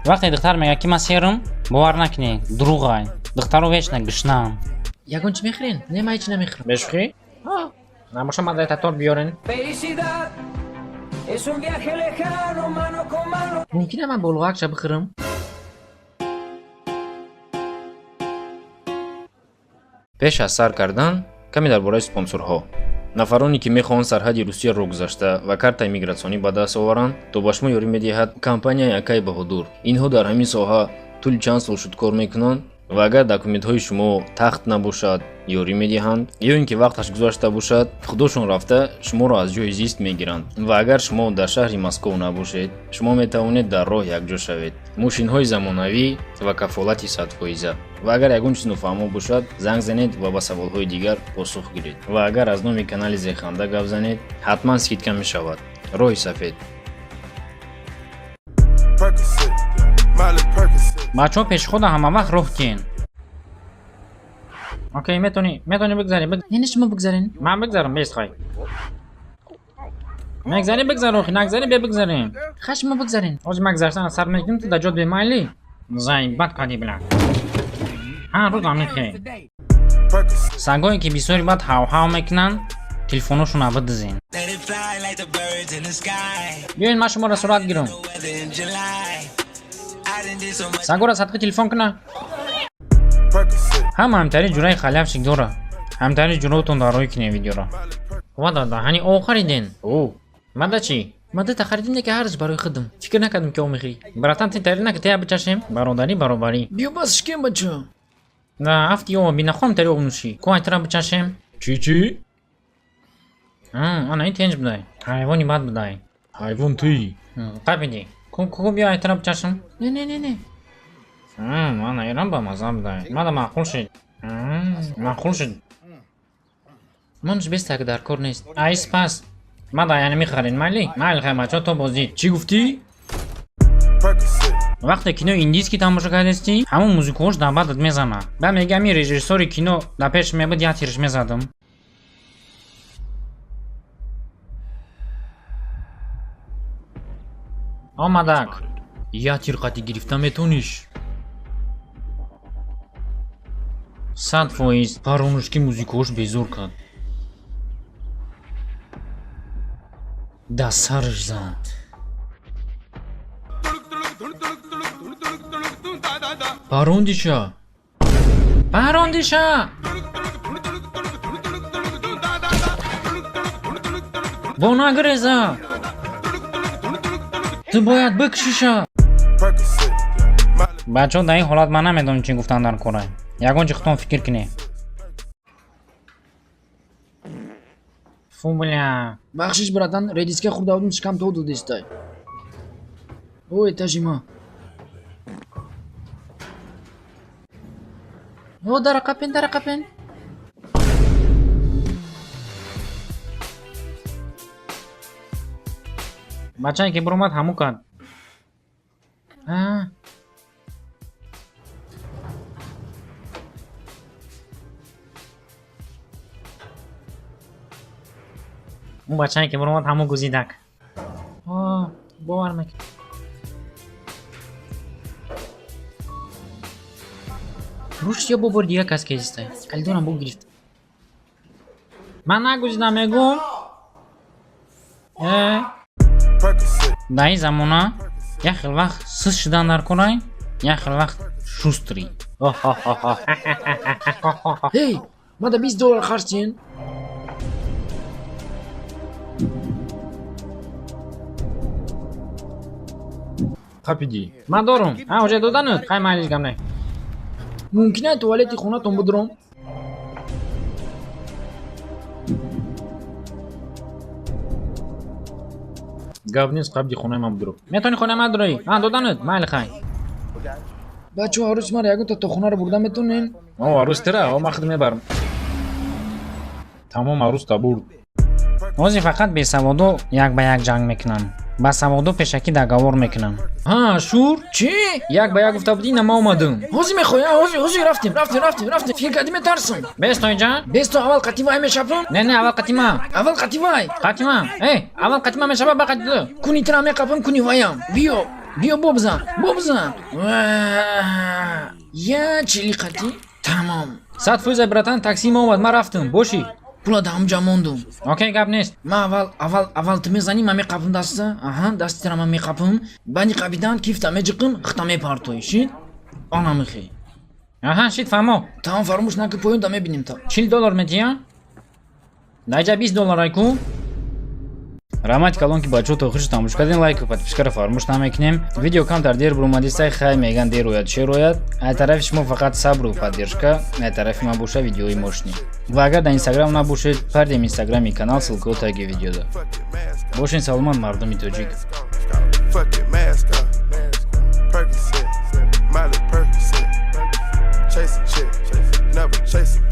Вақте духтар мегӯяд, ки ман серам, бовар накунед, дурӯғай. Духтаро вечно гушнаам. Ягон чӣ мехӯрен? Не, ман ҳеч намехӯрам. Бешӯхӣ? Набоша, ман дай татор биёрен. Felicidad es un viaje lejano, mano con mano. Мумкина ман болғакша бихӯрам? Пеш аз сар кардан каме дар бораи спонсорҳо. Нафароне, ки мехоҳанд сарҳади Русияро гузашта ва картаи мигратсионӣ ба даст оваранд, то ба шумо ёрӣ медиҳад компанияи Акаи Баҳодур. Инҳо дар ҳамин соҳа тӯли чанд сол шуд кор мекунанд ва агар документҳои шумо тахт набошад, ёрӣ медиҳанд, ё ин ки вақташ гузашта бошад, худошон рафта шуморо аз ҷои зист мегиранд. Ва агар шумо дар шаҳри Москов набошед, шумо метавонед дар роҳ якҷо шавед. Мошинҳои замонавӣ ва кафолати садфоиза. Ва агар ягон чиз нофаҳмо бошад, занг занед ва ба саволҳои дигар посух гиред. Ва агар аз номи канали Зеханда гап занед, ҳатман скидка мешавад. Роҳи сафед. Percocet, Miley Percocet. Бачаҳо, пешхода ҳамавақт роҳ тиен. Окей, метавонӣ бигзарӣ. Не, не, шумо бигзарен. Ман бигзарам, бест, хай. Мегзарӣ, бигзар, охи, нагзарӣ, бе бигзарем. Ха, шумо бигзарен. Ҳозир ман гузаштан сар мекунам, ту дар ҷот бемайли. Зайбат кардӣ, била. Ҳар рӯз ҳамин хел. Percocet, Сагое, ки бисёри баъд ҳав-ҳав мекунанд, телефоношонро бидизен. Let it fly like the birds in the sky. Биёед, ман шуморо сурат гирам. The weather in July. I done did so much. Сагора садқи телефон куна. Percocet, Ҳама ҳамтари ҷураи халявшик дора. Ҳамтари ҷуротон дар рӯй кине видеоро. Ва дада, ҳани о хариден. О. Мада чӣ? Ман дута харидим, ки ҳарш барои худам. Фикр накардам, ки о мехӯрӣ. Братан, ти тари наки, тия бичашем. Бародарӣ баробарӣ. Биё, бас шикем, бача. Да афти о бинахом тари об нӯшӣ. Ку айтра бичашем. Чӣ, чӣ? Ана ин тенҷ будай. Ҳайвони бад будай. Ҳайвон туӣ. Қапиди. Ку, ку, биё, айтра бичашем. Не, не, не, не. Ана ирам ба маза будай. Мада маъқул шид. Маъқул шид. Манш бестак дар кор нест. Ай, спас. Мада яъне мехарин, майли? Майли, хай, бачаҳо, то бозӣ. Чӣ гуфтӣ? Percocet, Вақте кинои индийский тамошо кардастӣ, ҳамон музикаҳош дар баъдат мезана. Баъд мегӯям, ин режиссёри кино дар пеш мебуд, як тирш мезадам. Омадак. Як тир қатӣ гирифта метониш? 100%. Паронушки музикаҳош безор кард. Дар сараш зан. Парондиша. Парондиша. Бо нагреза. Ту бояд бикшиша. Percocet, Miley Бачаҳо, дар ин ҳолат ман намедонам, чӣ гуфтан дар кора. Ягон чи худтон фикр кунед. Фу, бля. Бахшиш, братан, редиска хӯрда будем, шикам то додистай. О, этажи ма. О, дара қапен, дара қапен. Бачае, ки биромад, ҳамӯ кард. А. Он бачае, ки биромад, ҳамӯ гузидак. О, бовар мекунӣ. Рӯш ё бо бори дига кас кезистай. Калидорам бо гирифт. Ман нагузидам, мегӯм. Э, Percocet, дар ин замона як хел вақт сис шудан дар корай, як хел вақт шустрый. Ҳей, мада 20 доллар харҷ тиен. Қапидӣ. Ман дорум. А, уже додануд. Хай, майлиш, гам не. Мумкина туалети хонатон будуром? Гап нест, қабди хонаи ман будуро. Метавонӣ хонаи ман дуроӣ. А, додануд. Майли, хай. Бачаҳо, арӯси мара ягонта то хонаро бурда метонен? О, арӯс тира, о, ман худ мебарам. Тамом, арӯс та бурд. Ҳозир фақат бесаводо як ба як ҷанг мекунанд. Ба саводо пешакӣ договор мекунанд. Ҳа, шур. Чӣ? Як ба як гуфта будӣ, на ман омадам. Ҳозир мехоҳӣ? Ҳозир, ҳозир, рафтем, рафтем, рафтем, рафтем. Фикр кардӣ, метарсам? Бесто инҷа? Бесто, аввал қатӣ вай мешапам. Не, не, аввал қатима. Аввал қатӣ вай. Қатима. Э, аввал қатима мешава, ба қатӣ ту. Куни тира меқапам, куни ваям. Биё. Биё, бобзан, бобзан. Ва, я чили қатӣ тамом. 100%, братан, такси ма омад, ман рафтам, бошӣ. Пула да ҳамҷа мондум. Окей, гап нест. Ман аввал ту мезанӣ, ман меқапам даста. Аҳа, дасти тара ман меқапам. Баъди қапидан кифта меҷиқим, хита мепартоӣ. Шид, ана михе. Аҳа, шид, фаҳмо. Тамом, фаромӯш накӣ, поёнда мебинем та. 40 доллар метия, даҷа 20 долларай ку. Раҳмати калон, ки бачаҳо то охирш тамошо кардем. Лайку подпискаро фаромӯш намекунем. Видео камтар дер буромадистай, хай, меган, дер ояд, шер ояд. Ай тарафи шумо фақат сабру поддержка, ай тарафи ман боша видеои мошни. Ва агар дар Инстаграм набошед, пардем Инстаграми канал, ссылкао таги видеода. Fuck it, mask off. Бошен саломат, мардуми тоҷик. Fuck it, mask off. Percocet, Miley Percocet. Chase a chick, never chase a